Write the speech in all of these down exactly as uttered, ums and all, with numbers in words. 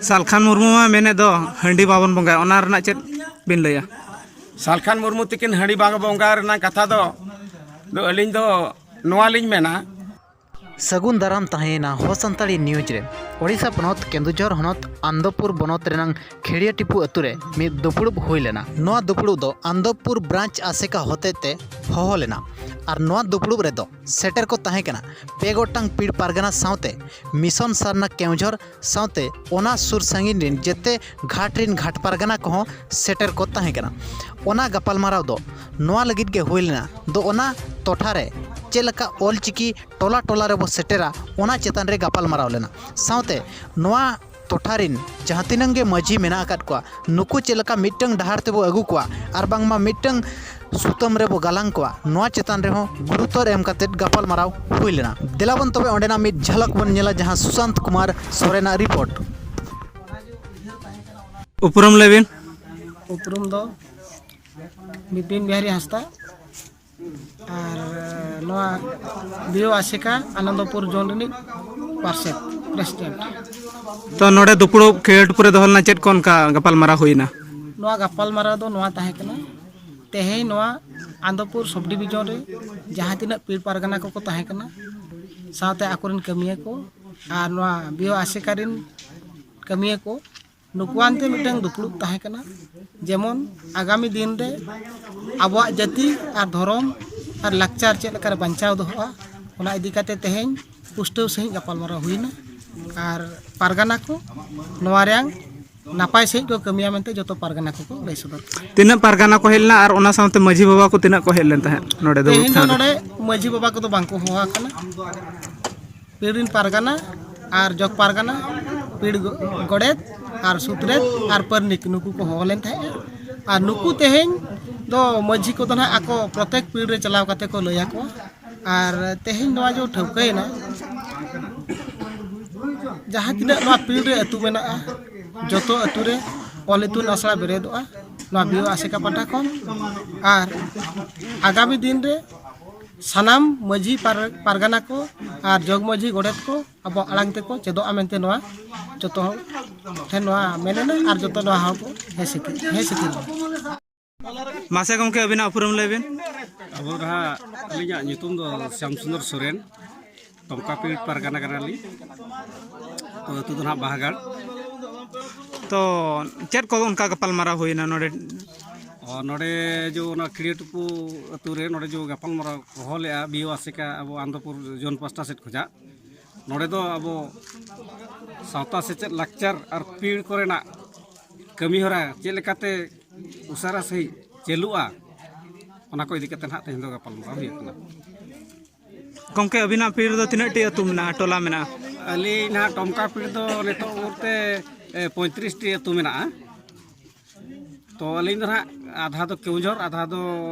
ᱥᱟᱞᱠᱷᱟᱱ ᱢᱩᱨᱢᱩ ᱢᱟ ᱢᱮᱱᱮᱫ ᱫᱚ ᱦᱟᱺᱰᱤ ᱵᱟᱵᱚᱱ ᱵᱚᱸᱜᱟᱭᱟ, ᱚᱱᱟ ᱨᱮᱱᱟᱜ ᱪᱮᱫ ᱵᱤᱱ ᱞᱟᱹᱭᱟ? ᱥᱟᱞᱠᱷᱟᱱ ᱢᱩᱨᱢᱩ ᱛᱤᱠᱤᱱ ᱦᱟᱺᱰᱤ ᱵᱟᱝ ᱵᱚᱸᱜᱟ ᱨᱮᱱᱟᱜ ᱠᱟᱛᱷᱟ ᱫᱚ, ᱫᱚ ᱟᱹᱞᱤᱧ ᱫᱚ ᱱᱚᱣᱟ ᱞᱤᱧ ᱢᱮᱱᱟ᱾ ᱥᱟᱹᱜᱩᱱ ᱫᱟᱨᱟᱢ ᱛᱟᱦᱮᱸᱭᱮᱱᱟ ᱦᱚ ᱥᱟᱱᱛᱟᱲᱤ ᱱᱤᱭᱩᱡᱽ ᱨᱮ᱾ ᱳᱰᱤᱥᱟ ᱯᱚᱱᱚᱛ ᱠᱮᱱᱫᱩᱡᱷᱚᱨ ᱦᱚᱱᱚᱛ ᱟᱱᱫᱚᱯᱩᱨ ᱵᱚᱱᱚᱛ ᱨᱮᱱᱟᱝ ᱠᱷᱮᱲᱤᱭᱟᱹ ᱴᱤᱯᱩ ᱟᱹᱛᱩ ᱨᱮ ᱢᱤᱫ ᱫᱩᱯᱲᱩᱵ ᱦᱩᱭ ᱞᱮᱱᱟ᱾ ᱱᱚᱣᱟ ᱫᱩᱯᱲᱩᱵ ᱫᱚ ᱟᱱᱫᱚᱯᱩᱨ ᱵᱨᱟᱧᱪ ᱟᱥᱮᱠᱟ ᱦᱚᱛᱮᱛᱮ ᱦᱚᱦᱚ ᱞᱮᱱᱟ᱾ ᱟᱨ ᱱᱚᱣᱟ ᱫᱩᱯᱲᱩᱵ ᱨᱮᱫᱚ ᱥᱮᱴᱮᱨ ᱠᱚ ᱛᱟᱦᱮᱸ ᱠᱟᱱᱟ ᱯᱮ ᱜᱚᱴᱟᱝ ᱯᱤᱲ ᱯᱟᱨᱜᱟᱱᱟ ᱥᱟᱶᱛᱮ ᱢᱤᱥᱚᱱ ᱥᱟᱨᱱᱟ ᱠᱮᱣᱡᱷᱚᱨ ᱥᱟᱶᱛᱮ ᱚᱱᱟ ᱥᱩᱨ ᱥᱟᱺᱜᱤᱧ ᱨᱮᱱ ᱡᱮᱛᱮ ᱜᱷᱟᱴ ᱨᱮᱱ ᱜᱷᱟᱴ ᱯᱟᱨᱜᱟᱱᱟ ᱠᱚᱦᱚᱸ ᱥᱮᱴᱮᱨ ᱠᱚ ᱛᱟᱦᱮᱸ ᱠᱟᱱᱟ᱾ ᱚᱱᱟ ᱜᱟᱯᱟᱞᱢᱟᱨᱟᱣ ᱫᱚ ᱱᱚᱣᱟ ᱞᱟᱹᱜᱤᱫ ᱜᱮ ᱦᱩᱭ ᱞᱮᱱᱟ, ᱫᱚ ᱚᱱᱟ ᱴᱚᱴᱷᱟ ᱨᱮ ᱪᱮᱫ ᱞᱮᱠᱟ ᱚᱞ ᱪᱤᱠᱤ ᱴᱚᱞᱟ ᱴᱚᱞᱟ ᱨᱮᱵᱚ ᱥᱮᱴᱮᱨᱟ, ᱚᱱᱟ ᱪᱮᱛᱟᱱ ᱨᱮ ᱜᱟᱯᱟᱞᱢᱟᱨᱟᱣ ᱞᱮᱱᱟ᱾ ᱥᱟᱶᱛᱮ ᱱᱚᱣᱟ ᱴᱚᱴᱷᱟ ᱨᱮᱱ ᱡᱟᱦᱟᱸ ᱛᱤᱱᱟᱹᱝ ᱜᱮ ᱢᱟᱹᱡᱷᱤ ᱢᱮᱱᱟᱜ ᱟᱠᱟᱫ ᱠᱚᱣᱟ, ᱱᱩᱠᱩ ᱪᱮᱫ ᱞᱮᱠᱟ ᱢᱤᱫᱴᱟᱝ ᱰᱟᱦᱟᱨ ᱛᱮᱵᱚ ᱟᱹᱜᱩ ᱠᱚᱣᱟ ᱟᱨ ᱵᱟᱝᱢᱟ ᱢᱤᱫᱴᱟᱝ ᱥᱩᱛᱟᱹᱢ ᱨᱮᱵᱚ ᱜᱟᱞᱟᱝ ᱠᱚᱣᱟ, ᱱᱚᱣᱟ ᱪᱮᱛᱟᱱ ᱨᱮᱦᱚᱸ ᱜᱩᱨᱩᱛᱚᱨ ᱮᱢ ᱠᱟᱛᱮᱫ ᱜᱟᱯᱟᱞᱢᱟᱨᱟᱣ ᱦᱩᱭ ᱞᱮᱱᱟ᱾ ᱫᱮᱞᱟ ᱵᱚᱱ ᱛᱚᱵᱮ ᱚᱸᱰᱮᱱᱟᱜ ᱢᱤᱫ ᱡᱷᱟᱞᱚᱠ ᱵᱚᱱ ᱧᱮᱞᱟ, ᱡᱟᱦᱟᱸ ᱥᱩᱥᱟᱱᱛ ᱠᱩᱢᱟᱨ ᱥᱚᱨᱮᱱᱟᱜ ᱨᱤᱯᱳᱨᱴ᱾ ᱩᱯᱨᱩᱢ ᱞᱟᱹᱭ ᱵᱤᱱ᱾ ᱩᱯᱨᱩᱢ ᱫᱚ ᱵᱤᱯᱤᱱ ᱵᱤᱦᱟᱨᱤ ᱦᱟᱸᱥᱫᱟ, ᱟᱨ ᱱᱚᱣᱟ ᱵᱤᱭᱳ ᱟᱥᱮᱠᱟ ᱟᱱᱚᱱᱫᱚᱯᱩᱨ ᱡᱳᱱ ᱨᱤᱱᱤᱡ ᱯᱟᱨᱥᱮᱛ, ᱯᱨᱮᱥᱤᱰᱮᱱᱴ᱾ ᱛᱚ, ᱱᱚᱰᱮ ᱫᱩᱯᱲᱩᱵ ᱠᱷᱮᱞᱳᱰ ᱯᱩᱨᱮ ᱫᱚᱦᱚ ᱞᱮᱱᱟ, ᱪᱮᱫ ᱠᱚ ᱚᱱᱠᱟ ᱜᱟᱯᱟᱞᱢᱟᱨᱟᱣ ᱦᱩᱭᱱᱟ? ᱱᱚᱣᱟ ᱜᱟᱯᱟᱞᱢᱟᱨᱟᱣ ᱫᱚ ᱱᱚᱣᱟ ᱛᱟᱦᱮᱸ ᱠᱟᱱᱟ, ᱛᱮᱦᱮᱧ ᱱᱚᱣᱟ ᱟᱱᱚᱱᱫᱚᱯᱩᱨ ᱥᱚᱵ ᱰᱤᱵᱤᱡᱚᱱ ᱨᱮ ᱡᱟᱦᱟᱸ ᱛᱤᱱᱟᱹᱜ ᱯᱤᱲ ᱯᱟᱨᱜᱟᱱᱟ ᱠᱚᱠᱚ ᱛᱟᱦᱮᱸ ᱠᱟᱱᱟ, ᱥᱟᱶᱛᱮ ᱟᱠᱚᱨᱮᱱ ᱠᱟᱹᱢᱤᱭᱟᱹ ᱠᱚ ᱟᱨ ᱱᱚᱣᱟ ᱵᱤᱭᱳ ᱟᱥᱮᱠᱟ ᱨᱮᱱ ᱠᱟᱹᱢᱤᱭᱟᱹ ᱠᱚ, ᱱᱩᱠᱩᱣᱟᱱᱛᱮ ᱢᱤᱫᱴᱟᱝ ᱫᱩᱯᱲᱩᱵ ᱛᱟᱦᱮᱸ ᱠᱟᱱᱟ, ᱡᱮᱢᱚᱱ ᱟᱜᱟᱢᱤ ᱫᱤᱱ ᱨᱮ ᱟᱵᱚᱣᱟᱜ ᱡᱟᱹᱛᱤ ᱟᱨ ᱫᱷᱚᱨᱚᱢ ᱟᱨ ᱞᱟᱠᱪᱟᱨ ᱪᱮᱫ ᱞᱮᱠᱟᱨᱮ ᱵᱟᱧᱪᱟᱣ ᱫᱚᱦᱚᱜᱼᱟ, ᱚᱱᱟ ᱤᱫᱤ ᱠᱟᱛᱮ ᱛᱮᱦᱮᱧ ᱯᱩᱥᱴᱟᱹᱣ ᱥᱟᱺᱦᱤᱡ ᱜᱟᱯᱟᱞᱢᱟᱨᱟᱣ ᱦᱩᱭᱱᱟ᱾ ᱟᱨ ᱯᱟᱨᱜᱟᱱᱟ ᱠᱚ ᱱᱚᱣᱟ ᱨᱮᱭᱟᱝ ᱱᱟᱯᱟᱭ ᱥᱟᱺᱦᱤᱡ ᱠᱚ ᱠᱟᱹᱢᱤᱭᱟ ᱢᱮᱱᱛᱮ ᱡᱚᱛᱚ ᱯᱟᱨᱜᱟᱱᱟ ᱠᱚᱠᱚ ᱞᱟᱹᱭ ᱥᱚᱫᱚᱨ ᱠᱮᱫᱟ᱾ ᱛᱤᱱᱟᱹᱜ ᱯᱟᱨᱜᱟᱱᱟ ᱠᱚ ᱦᱮᱡ ᱞᱮᱱᱟ ᱟᱨ ᱚᱱᱟ ᱥᱟᱶᱛᱮ ᱢᱟᱹᱡᱷᱤ ᱵᱵᱟ ᱠᱚ ᱛᱤᱱᱟᱹᱜ ᱠᱚ ᱦᱮᱡ ᱞᱮᱱ ᱛᱟᱦᱮᱸᱫ ᱱᱚᱰᱮ ᱫᱩᱲᱩᱵ ᱛᱮᱦᱮᱧ ᱫᱚ ᱴᱷᱟᱶ ᱨᱮ? ᱱᱚᱰᱮ ᱢᱟᱹᱡᱷᱤ ᱵᱟᱵᱟ ᱠᱚᱫᱚ ᱵᱟᱝ ᱠᱚ ᱦᱚᱦᱚ ᱟᱠᱟᱱᱟ᱾ ᱯᱤᱲ ᱨᱮᱱ ᱯᱟᱨᱜᱟᱱᱟ ᱟᱨ ᱡᱚᱜᱽ ᱯᱟᱨᱜᱟᱱᱟ, ᱯᱤᱲ ᱜᱚ- ᱜᱚᱰᱮᱛ ᱟᱨ ᱥᱩᱛᱨᱮᱛ ᱟᱨ ᱯᱟᱨᱱᱤᱠ, ᱱᱩᱠᱩ ᱠᱚ ᱦᱚᱦᱚ ᱞᱮᱱ ᱛᱟᱦᱮᱸᱫᱼᱟ᱾ ᱟᱨ ᱱᱩᱠᱩ ᱛᱮᱦᱮᱧ ᱫᱚ ᱢᱟᱹᱡᱷᱤ ᱠᱚᱫᱚ ᱱᱟᱦᱟᱜ ᱟᱠᱚ ᱯᱨᱚᱛᱮᱠ ᱯᱤᱲ ᱨᱮ ᱪᱟᱞᱟᱣ ᱠᱟᱛᱮ ᱠᱚ ᱞᱟᱹᱭ ᱟᱠᱚᱣᱟ᱾ ᱟᱨ ᱛᱮᱦᱮᱧ ᱱᱚᱣᱟ ᱡᱮ ᱴᱷᱟᱹᱣᱠᱟᱹᱭᱮᱱᱟ, ᱡᱟᱦᱟᱸ ᱛᱤᱱᱟᱹᱜ ᱱᱚᱣᱟ ᱯᱤᱲ ᱨᱮ ᱟᱹᱛᱩ ᱢᱮᱱᱟᱜᱼᱟ, ᱡᱚᱛᱚ ᱟᱹᱛᱩ ᱨᱮ ᱚᱞ ᱤᱛᱩᱱ ᱟᱥᱲᱟ ᱵᱮᱨᱮᱫᱚᱜᱼᱟ ᱱᱚᱣᱟ ᱵᱤᱭᱳ ᱟᱥᱮᱠᱟ ᱯᱟᱦᱴᱟ ᱠᱷᱚᱱ᱾ ᱟᱨ ᱟᱜᱟᱢᱤ ᱫᱤᱱ ᱨᱮ ᱥᱟᱱᱟᱢ ᱢᱟᱹᱡᱷᱤ ᱯᱟᱨ-, ᱯᱟᱨᱜᱟᱱᱟ ᱠᱚ ᱟᱨ ᱡᱚᱜᱽ ᱢᱟᱹᱡᱷᱤ ᱜᱚᱰᱮᱛ ᱠᱚ ᱟᱵᱚᱣᱟᱜ ᱟᱲᱟᱝ ᱛᱮᱠᱚ ᱪᱮᱫᱚᱜᱼᱟ ᱢᱮᱱᱛᱮ ᱱᱚᱣᱟ ᱡᱚᱛᱚ ᱦᱚᱲ ᱴᱷᱮᱱ ᱱᱚᱣᱟ ᱢᱮᱱ ᱮᱱᱟ ᱟᱨ ᱡᱚᱛᱚ ᱱᱚᱣᱟ ᱦᱚᱸᱠᱚ ᱦᱮᱸ ᱥᱤᱠᱤ-, ᱦᱮᱸ ᱥᱤᱠᱤ᱾ ᱢᱟᱥᱮ ᱜᱚᱢᱠᱮ, ᱟᱹᱵᱤᱱᱟᱜ ᱩᱯᱨᱩᱢ ᱞᱟᱹᱭ ᱵᱤᱱ᱾ ᱟᱵᱚ ᱱᱟᱦᱟᱜ, ᱟᱹᱞᱤᱧᱟᱜ ᱧᱩᱛᱩᱢ ᱫᱚ ᱥᱭᱟᱢ ᱥᱩᱱᱫᱚᱨ ᱥᱚᱨᱮᱱ, ᱛᱚᱢᱠᱟᱯᱤᱲ ᱯᱟᱨᱜᱟᱱᱟ ᱠᱟᱱᱟᱞᱤᱧ᱾ ᱛᱚ, ᱟᱹᱛᱩ ᱫᱚ ᱱᱟᱦᱟᱜ ᱵᱟᱦᱟᱜᱟᱲ᱾ ᱛᱚ, ᱪᱮᱫ ᱠᱚ ᱚᱱᱠᱟ ᱜᱟᱯᱟᱞᱢᱟᱨᱟᱣ ᱦᱩᱭᱱᱟ ᱱᱚᱰᱮ? ᱚ, ᱱᱚᱰᱮ ᱡᱚ ᱚᱱᱟ ᱠᱷᱤᱲᱤᱭᱟᱹᱴᱩᱯᱩ ᱟᱹᱛᱩ ᱨᱮ ᱱᱚᱰᱮ ᱡᱚ ᱜᱟᱯᱟᱞᱢᱟᱨᱟᱣ ᱦᱚᱦᱚ ᱞᱮᱜᱼᱟ ᱵᱤ ᱳ ᱟᱥᱮᱠᱟ ᱟᱵᱚ ᱟᱱᱫᱚᱯᱩᱨ ᱡᱳᱱ ᱯᱟᱥᱴᱟ ᱥᱮᱫ ᱠᱷᱚᱱᱟᱜ᱾ ᱱᱚᱰᱮ ᱫᱚ ᱟᱵᱚ ᱥᱟᱶᱛᱟ ᱥᱮᱪᱮᱫ ᱞᱟᱠᱪᱟᱨ ᱟᱨ ᱯᱤᱲ ᱠᱚᱨᱮᱱᱟᱜ ᱠᱟᱹᱢᱤᱦᱚᱨᱟ ᱪᱮᱫ ᱞᱮᱠᱟᱛᱮ ᱩᱥᱟᱹᱨᱟ ᱥᱟᱺᱦᱤᱡ ᱪᱟᱹᱞᱩᱜᱼᱟ, ᱚᱱᱟ ᱠᱚ ᱤᱫᱤ ᱠᱟᱛᱮ ᱱᱟᱦᱟᱜ ᱛᱮᱦᱮᱧ ᱫᱚ ᱜᱟᱯᱟᱞᱢᱟᱨᱟᱣ ᱦᱩᱭᱩᱜ ᱠᱟᱱᱟ᱾ ᱜᱚᱢᱠᱮ, ᱟᱹᱵᱤᱱᱟᱜ ᱯᱤᱲ ᱨᱮᱫᱚ ᱛᱤᱱᱟᱹᱜ ᱴᱤ ᱟᱹᱛᱩ ᱢᱮᱱᱟᱜᱼᱟ, ᱴᱚᱞᱟ ᱢᱮᱱᱟᱜᱼᱟ? ᱟᱹᱞᱤᱧ ᱱᱟᱦᱟᱜ ᱴᱚᱢᱠᱟ ᱯᱤᱲ ᱫᱚ ᱱᱤᱛᱚᱜ ᱢᱩᱦᱩᱨᱛᱮ, ᱮ, ᱯᱚᱸᱭᱛᱨᱤᱥ ᱴᱤ ᱟᱹᱛᱩ ᱢᱮᱱᱟᱜᱼᱟ᱾ ᱛᱚ, ᱟᱹᱞᱤᱧ ᱫᱚ ᱱᱟᱦᱟᱜ ᱟᱫᱷᱟ ᱫᱚ ᱠᱮᱣᱡᱷᱚᱨ, ᱟᱫᱷᱟ ᱫᱚ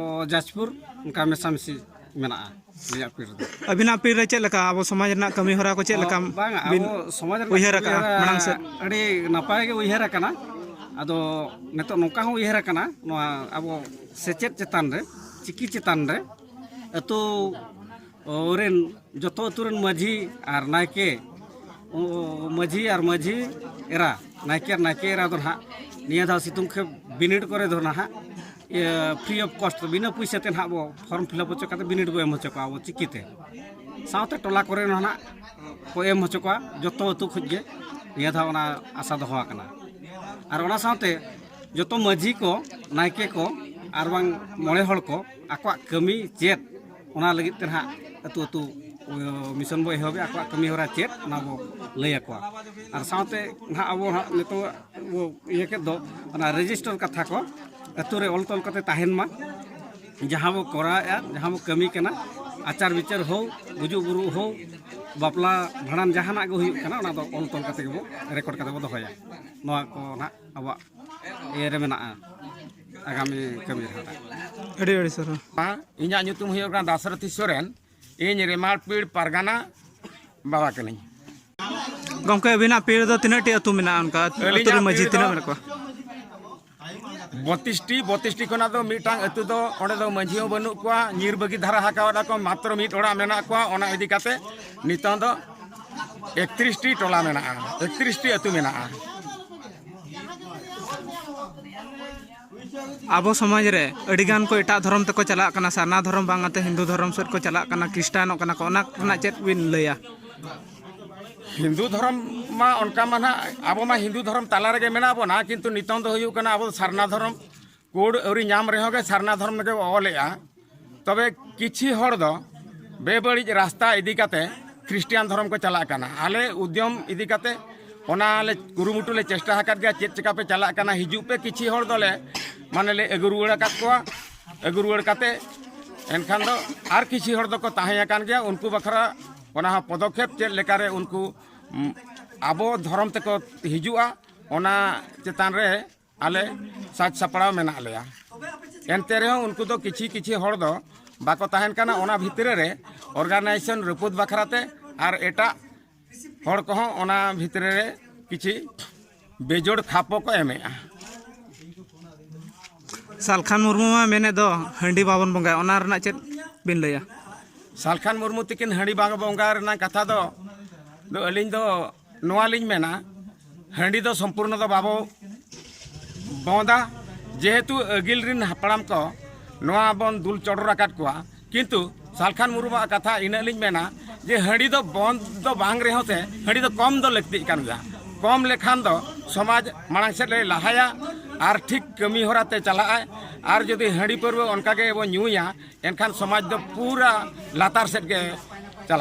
ᱡᱟᱡᱽᱯᱩᱨ, ᱚᱱᱠᱟ ᱢᱮᱥᱟᱢᱤᱥᱤ ᱢᱮᱱᱟᱜᱼᱟ ᱟᱹᱞᱤᱧᱟᱜ ᱯᱤᱲ ᱨᱮᱫᱚ᱾ ᱟᱹᱵᱤᱱᱟᱜ ᱯᱤᱲ ᱨᱮ ᱪᱮᱫ ᱞᱮᱠᱟ ᱟᱵᱚ ᱥᱚᱢᱟᱡᱽ ᱨᱮᱱᱟᱜ ᱠᱟᱹᱢᱤ ᱦᱚᱨᱟ ᱠᱚ ᱪᱮᱫ ᱞᱮᱠᱟ ᱵᱟᱝᱟ, ᱵᱤᱱ ᱟᱵᱚ ᱥᱚᱢᱟᱡᱽ ᱨᱮᱱᱟᱜ ᱩᱭᱦᱟᱹᱨ ᱠᱟᱹᱢᱤ ᱟᱠᱟᱫᱼᱟ ᱦᱚᱨᱟ ᱢᱟᱲᱟᱝ ᱥᱮᱫ? ᱟᱹᱰᱤ ᱱᱟᱯᱟᱭ ᱜᱮ ᱩᱭᱦᱟᱹᱨ ᱟᱠᱟᱱᱟ᱾ ᱟᱫᱚ ᱱᱤᱛᱚᱜ ᱱᱚᱝᱠᱟ ᱦᱚᱸ ᱩᱭᱦᱟᱹᱨ ᱟᱠᱟᱱᱟ, ᱱᱚᱣᱟ ᱟᱵᱚ ᱥᱮᱪᱮᱫ ᱪᱮᱛᱟᱱ ᱨᱮ, ᱪᱤᱠᱤ ᱪᱮᱛᱟᱱ ᱨᱮ ᱟᱹᱛᱩ ᱨᱮᱱ, ᱡᱚᱛᱚ ᱟᱹᱛᱩ ᱨᱮᱱ ᱢᱟᱹᱡᱷᱤ ᱟᱨ ᱱᱟᱭᱠᱮ, ᱢᱟᱹᱡᱷᱤ ᱟᱨ ᱢᱟᱹᱡᱷᱤ ᱮᱨᱟ, ᱱᱟᱭᱠᱮ ᱟᱨ ᱱᱟᱭᱠᱮ ᱮᱨᱟ ᱫᱚ ᱱᱟᱦᱟᱜ ᱱᱤᱭᱟᱹ ᱫᱷᱟᱣ ᱥᱤᱛᱩᱝ ᱠᱷᱮᱯ ᱵᱤᱱᱤᱰ ᱠᱚᱨᱮ ᱫᱚ ᱱᱟᱦᱟᱜ, ᱤᱭᱟᱹ, free of cost, ᱵᱤᱱᱟᱹ ᱯᱩᱭᱥᱟᱹ ᱛᱮ ᱱᱟᱦᱟᱜ ᱵᱚ form fill up ᱦᱚᱪᱚ ᱠᱟᱛᱮ ᱵᱤᱱᱤᱰ ᱵᱚ ᱮᱢ ᱦᱚᱪᱚ ᱠᱚᱣᱟ ᱟᱵᱚ ᱪᱤᱠᱤᱛᱮ᱾ ᱥᱟᱶᱛᱮ ᱴᱚᱞᱟ ᱠᱚᱨᱮ ᱦᱚᱸ ᱱᱟᱦᱟᱜ ᱠᱚ ᱮᱢ ᱦᱚᱪᱚ ᱠᱚᱣᱟ ᱡᱚᱛᱚ ᱟᱹᱛᱩ ᱠᱷᱚᱱ ᱜᱮ᱾ ᱱᱤᱭᱟᱹ ᱫᱷᱟᱣ ᱚᱱᱟ ᱟᱥᱟ ᱫᱚᱦᱚ ᱟᱠᱟᱱᱟ᱾ ᱟᱨ ᱚᱱᱟ ᱥᱟᱶᱛᱮ ᱡᱚᱛᱚ ᱢᱟᱹᱡᱷᱤ ᱠᱚ, ᱱᱟᱭᱠᱮ ᱠᱚ ᱟᱨ ᱵᱟᱝ ᱢᱚᱬᱮ ᱦᱚᱲ ᱠᱚ ᱟᱠᱚᱣᱟᱜ ᱠᱟᱹᱢᱤ ᱪᱮᱫ, ᱚᱱᱟ ᱞᱟᱹᱜᱤᱫ ᱛᱮ ᱱᱟᱦᱟᱜ ᱟᱹᱛᱩ ᱟᱹᱛᱩ, ᱚ, ᱢᱤᱥᱚᱱ ᱵᱚ ᱮᱦᱚᱵᱮᱜᱼᱟ᱾ ᱟᱠᱚᱣᱟᱜ ᱠᱟᱹᱢᱤ ᱦᱚᱨᱟ ᱪᱮᱫ, ᱚᱱᱟ ᱵᱚ ᱞᱟᱹᱭ ᱟᱠᱚᱣᱟ᱾ ᱟᱨ ᱥᱟᱶᱛᱮ ᱱᱟᱦᱟᱜ ᱟᱵᱚ ᱱᱟᱦᱟᱜ ᱱᱤᱛᱚᱜ ᱵᱚ ᱤᱭᱟᱹ ᱠᱮᱫ ᱫᱚ, ᱚᱱᱟ ᱨᱮᱡᱤᱥᱴᱟᱨ ᱠᱟᱛᱷᱟ ᱠᱚ ᱟᱹᱛᱩ ᱨᱮ ᱚᱞ ᱛᱚᱞ ᱠᱟᱛᱮ ᱛᱟᱦᱮᱱ ᱢᱟ᱾ ᱡᱟᱦᱟᱸ ᱵᱚ ᱠᱚᱨᱟᱣᱮᱫᱼᱟ, ᱡᱟᱦᱟᱸ ᱵᱚ ᱠᱟᱹᱢᱤ ᱠᱟᱱᱟ, ᱟᱪᱟᱨ ᱵᱤᱪᱟᱹᱨ ᱦᱳᱠ, ᱜᱩᱡᱩᱜ ᱵᱩᱨᱩᱜ ᱦᱳᱠ, ᱵᱟᱯᱞᱟ ᱵᱷᱟᱸᱰᱟᱱ ᱡᱟᱦᱟᱱᱟᱜ ᱜᱮ ᱦᱩᱭᱩᱜ ᱠᱟᱱᱟ, ᱚᱱᱟ ᱫᱚ ᱚᱞ ᱛᱚᱞ ᱠᱟᱛᱮ ᱜᱮᱵᱚ ᱨᱮᱠᱚᱨᱰ ᱠᱟᱛᱮ ᱵᱚ ᱫᱚᱦᱚᱭᱟ᱾ ᱱᱚᱣᱟ ᱠᱚ ᱱᱟᱦᱟᱜ ᱟᱵᱚᱣᱟᱜ ᱤᱭᱟᱹ ᱨᱮ ᱢᱮᱱᱟᱜᱼᱟ, ᱟᱜᱟᱢᱤ ᱠᱟᱹᱢᱤ ᱨᱮ ᱱᱟᱦᱟᱜ᱾ ᱟᱹᱰᱤ ᱟᱹᱰᱤ ᱥᱟᱨᱦᱟᱣ᱾ ᱤᱧᱟᱹᱜ ᱧᱩᱛᱩᱢ ᱦᱩᱭᱩᱜ ᱠᱟᱱᱟ ᱫᱟᱥᱨᱚᱛᱷᱤ ᱥᱚᱨᱮᱱ᱾ ᱤᱧ ᱨᱮᱢᱟᱲ ᱯᱤᱲ ᱯᱟᱨᱜᱟᱱᱟ ᱵᱟᱵᱟ ᱠᱟᱹᱱᱟᱹᱧ᱾ ᱜᱚᱢᱠᱮ, ᱟᱹᱵᱤᱱᱟᱜ ᱯᱤᱲ ᱨᱮᱫᱚ ᱛᱤᱱᱟᱹᱜ ᱴᱤ ᱟᱹᱛᱩ ᱢᱮᱱᱟᱜᱼᱟ? ᱚᱱᱠᱟ ᱟᱹᱛᱩ ᱟᱹᱞᱤᱧᱟᱜ ᱨᱮ ᱢᱟᱹᱡᱷᱤ ᱯᱤᱲ ᱫᱚ ᱛᱤᱱᱟᱹᱜ ᱢᱮᱱᱟᱜ ᱠᱚᱣᱟ? ᱵᱚᱛᱤᱥ ᱴᱤ, ᱵᱚᱛᱤᱥ ᱴᱤ ᱠᱷᱚᱱᱟᱜ ᱫᱚ ᱢᱤᱫᱴᱟᱝ ᱟᱹᱛᱩ ᱫᱚ, ᱚᱸᱰᱮ ᱫᱚ ᱢᱟᱹᱡᱷᱤ ᱦᱚᱸ ᱵᱟᱹᱱᱩᱜ ᱠᱚᱣᱟ, ᱧᱤᱨ ᱵᱟᱹᱜᱤ ᱫᱷᱟᱨᱟ ᱟᱠᱟᱣᱟᱫᱟ ᱠᱚ, ᱢᱟᱛᱨᱚ ᱢᱤᱫ ᱚᱲᱟᱜ ᱢᱮᱱᱟᱜ ᱠᱚᱣᱟ᱾ ᱚᱱᱟ ᱤᱫᱤ ᱠᱟᱛᱮ ᱱᱤᱛᱚᱝ ᱫᱚ ᱮᱠᱛᱨᱤᱥ ᱴᱤ ᱴᱚᱞᱟ ᱢᱮᱱᱟᱜᱼᱟ, ᱮᱠᱛᱨᱤᱥ ᱴᱤ ᱟᱹᱛᱩ ᱢᱮᱱᱟᱜᱼᱟ᱾ ᱟᱵᱚ ᱥᱚᱢᱟᱡᱽ ᱨᱮ ᱟᱹᱰᱤ ᱜᱟᱱ ᱠᱚ ᱮᱴᱟᱜ ᱫᱷᱚᱨᱚᱢ ᱛᱮᱠᱚ ᱪᱟᱞᱟᱜ ᱠᱟᱱᱟ, ᱥᱟᱨᱱᱟ ᱫᱷᱚᱨᱚᱢ ᱵᱟᱝ ᱠᱟᱛᱮ ᱦᱤᱱᱫᱩ ᱫᱷᱚᱨᱚᱢ ᱥᱮᱫ ᱠᱚ ᱪᱟᱞᱟᱜ ᱠᱟᱱᱟ, ᱠᱷᱨᱤᱥᱴᱟᱱᱚᱜ ᱠᱟᱱᱟ ᱠᱚ, ᱚᱱᱟ ᱨᱮᱱᱟᱜ ᱪᱮᱫ ᱵᱤᱱ ᱞᱟᱹᱭᱟ? ᱦᱤᱱᱫᱩ ᱫᱷᱚᱨᱚᱢ ᱢᱟ ᱚᱱᱠᱟ ᱢᱟ ᱱᱟᱦᱟᱜ, ᱟᱵᱚ ᱢᱟ ᱦᱤᱱᱫᱩ ᱫᱷᱚᱨᱚᱢ ᱛᱟᱞᱟ ᱨᱮᱜᱮ ᱢᱮᱱᱟᱜ ᱵᱚᱱᱟ, ᱠᱤᱱᱛᱩ ᱱᱤᱛᱚᱝ ᱫᱚ ᱦᱩᱭᱩᱜ ᱠᱟᱱᱟ ᱟᱵᱚ ᱫᱚ ᱥᱟᱨᱱᱟ ᱫᱷᱚᱨᱚᱢ᱾ ᱠᱳᱰ ᱟᱹᱣᱨᱤ ᱧᱟᱢ ᱨᱮᱦᱚᱸ ᱜᱮ ᱥᱟᱨᱱᱟ ᱫᱷᱚᱨᱚᱢ ᱜᱮ ᱚᱞᱮᱜᱼᱟ᱾ ᱛᱚᱵᱮ ᱠᱤᱪᱷᱤ ᱦᱚᱲ ᱫᱚ ᱵᱮᱵᱟᱹᱲᱤᱡ ᱨᱟᱥᱛᱟ ᱤᱫᱤ ᱠᱟᱛᱮ ᱠᱷᱨᱤᱥᱴᱤᱭᱟᱱ ᱫᱷᱚᱨᱚᱢ ᱠᱚ ᱪᱟᱞᱟᱜ ᱠᱟᱱᱟ᱾ ᱟᱞᱮ ᱩᱫᱽᱭᱚᱢ ᱤᱫᱤ ᱠᱟᱛᱮ ᱚᱱᱟ ᱞᱮ ᱠᱩᱨᱩᱢᱩᱴᱩ ᱞᱮ ᱪᱮᱥᱴᱟ ᱟᱠᱟᱫ ᱜᱮᱭᱟ, ᱪᱮᱫ ᱪᱮᱠᱟ ᱯᱮ ᱪᱟᱞᱟᱜ ᱠᱟᱱᱟ, ᱦᱤᱡᱩᱜ ᱯᱮ᱾ ᱠᱤᱪᱷᱤ ᱦᱚᱲ ᱫᱚᱞᱮ ᱢᱟᱱᱮ ᱞᱮ ᱟᱹᱜᱩ ᱨᱩᱣᱟᱹᱲ ᱟᱠᱟᱫ ᱠᱚᱣᱟ᱾ ᱟᱹᱜᱩ ᱨᱩᱣᱟᱹᱲ ᱠᱟᱛᱮ ᱮᱱᱠᱷᱟᱱ ᱫᱚ ᱟᱨ ᱠᱤᱪᱷᱤ ᱦᱚᱲ ᱫᱚᱠᱚ ᱛᱟᱦᱮᱸ ᱟᱠᱟᱱ ᱜᱮᱭᱟ, ᱩᱱᱠᱩ ᱵᱟᱠᱷᱨᱟ ᱚᱱᱟ ᱦᱚᱸ ᱯᱚᱫᱚᱠᱷᱮᱯ ᱪᱮᱫ ᱞᱮᱠᱟᱨᱮ ᱩᱱᱠᱩ, ᱩᱢ, ᱟᱵᱚ ᱫᱷᱚᱨᱚᱢ ᱛᱮᱠᱚ ᱦᱤᱡᱩᱜᱼᱟ, ᱚᱱᱟ ᱪᱮᱛᱟᱱ ᱨᱮ ᱟᱞᱮ ᱥᱟᱡᱽ ᱥᱟᱯᱲᱟᱣ ᱢᱮᱱᱟᱜ ᱞᱮᱭᱟ᱾ ᱮᱱᱛᱮ ᱨᱮᱦᱚᱸ ᱩᱱᱠᱩ ᱫᱚ ᱠᱤᱪᱷᱤ ᱠᱤᱪᱷᱤ ᱦᱚᱲ ᱫᱚ ᱵᱟᱠᱚ ᱛᱟᱦᱮᱱ ᱠᱟᱱᱟ᱾ ᱚᱱᱟ ᱵᱷᱤᱛᱨᱤ ᱨᱮ ᱚᱨᱜᱟᱱᱟᱭᱡᱮᱥᱚᱱ ᱨᱟᱹᱯᱩᱫ ᱵᱟᱠᱷᱨᱟ ᱛᱮ ᱟᱨ ᱮᱴᱟᱜ ᱦᱚᱲ ᱠᱚᱦᱚᱸ ᱚᱱᱟ ᱵᱷᱤᱛᱨᱤ ᱨᱮ ᱠᱤᱪᱷᱤ ᱵᱮᱡᱳᱲ ᱠᱷᱟᱯᱚ ᱠᱚ ᱮᱢᱮᱜᱼᱟ᱾ ᱥᱟᱞᱠᱷᱟᱱ ᱢᱩᱨᱢᱩ ᱢᱟ ᱢᱮᱱᱮᱫ ᱫᱚ ᱦᱟᱺᱰᱤ ᱵᱟᱵᱚᱱ ᱵᱚᱸᱜᱟᱭᱟ, ᱚᱱᱟ ᱨᱮᱱᱟᱜ ᱪᱮᱫ ᱵᱤᱱ ᱞᱟᱹᱭᱟ? ᱥᱟᱞᱠᱷᱟᱱ ᱢᱩᱨᱢᱩ ᱛᱤᱠᱤᱱ ᱦᱟᱺᱰᱤ ᱵᱟᱝ ᱵᱚᱸᱜᱟ ᱨᱮᱱᱟᱜ ᱠᱟᱛᱷᱟ ᱫᱚ, ᱫᱚ ᱟᱹᱞᱤᱧ ᱫᱚ ᱱᱚᱣᱟ ᱞᱤᱧ ᱢᱮᱱᱟ, ᱦᱟᱺᱰᱤ ᱫᱚ ᱥᱚᱢᱯᱩᱨᱱᱚ ᱫᱚ ᱵᱟᱵᱚ ᱵᱚᱸᱫᱟ᱾ ᱡᱮᱦᱮᱛᱩ ᱟᱹᱜᱤᱞ ᱨᱤᱱ ᱦᱟᱯᱲᱟᱢ ᱠᱚ ᱱᱚᱣᱟ ᱵᱚᱱ ᱫᱩᱞ ᱪᱚᱰᱚᱨ ᱟᱠᱟᱫ ᱠᱚᱣᱟ, ᱠᱤᱱᱛᱩ ᱥᱟᱞᱠᱷᱟᱱ ᱢᱩᱨᱢᱩᱣᱟᱜ ᱠᱟᱛᱷᱟ ᱤᱱᱟᱹᱜ ᱞᱤᱧ ᱢᱮᱱᱟ ᱡᱮ ᱦᱟᱺᱰᱤ ᱫᱚ ᱵᱚᱱᱫ ᱫᱚ ᱵᱟᱝ ᱨᱮᱦᱚᱸ ᱥᱮ ᱦᱟᱺᱰᱤ ᱫᱚ ᱠᱚᱢ ᱫᱚ ᱞᱟᱹᱠᱛᱤᱜ ᱠᱟᱱ ᱜᱮᱭᱟ᱾ ᱠᱚᱢ ᱞᱮᱠᱷᱟᱱ ᱫᱚ ᱥᱚᱢᱟᱡᱽ ᱢᱟᱲᱟᱝ ᱥᱮᱫ ᱞᱮ ᱞᱟᱦᱟᱭᱟ ᱟᱨ ᱴᱷᱤᱠ ᱠᱟᱹᱢᱤ ᱦᱚᱨᱟ ᱛᱮ ᱪᱟᱞᱟᱜᱼᱟᱭ᱾ ᱟᱨ ᱡᱩᱫᱤ ᱦᱟᱺᱰᱤ ᱯᱟᱹᱨᱣᱟᱹ ᱚᱱᱠᱟ ᱜᱮ ᱵᱚᱱ ᱧᱩᱭᱟ, ᱮᱱᱠᱷᱟᱱ ᱥᱚᱢᱟᱡᱽ ᱫᱚ ᱯᱩᱨᱟᱹ ᱞᱟᱛᱟᱨ ᱥᱮᱫ ᱜᱮ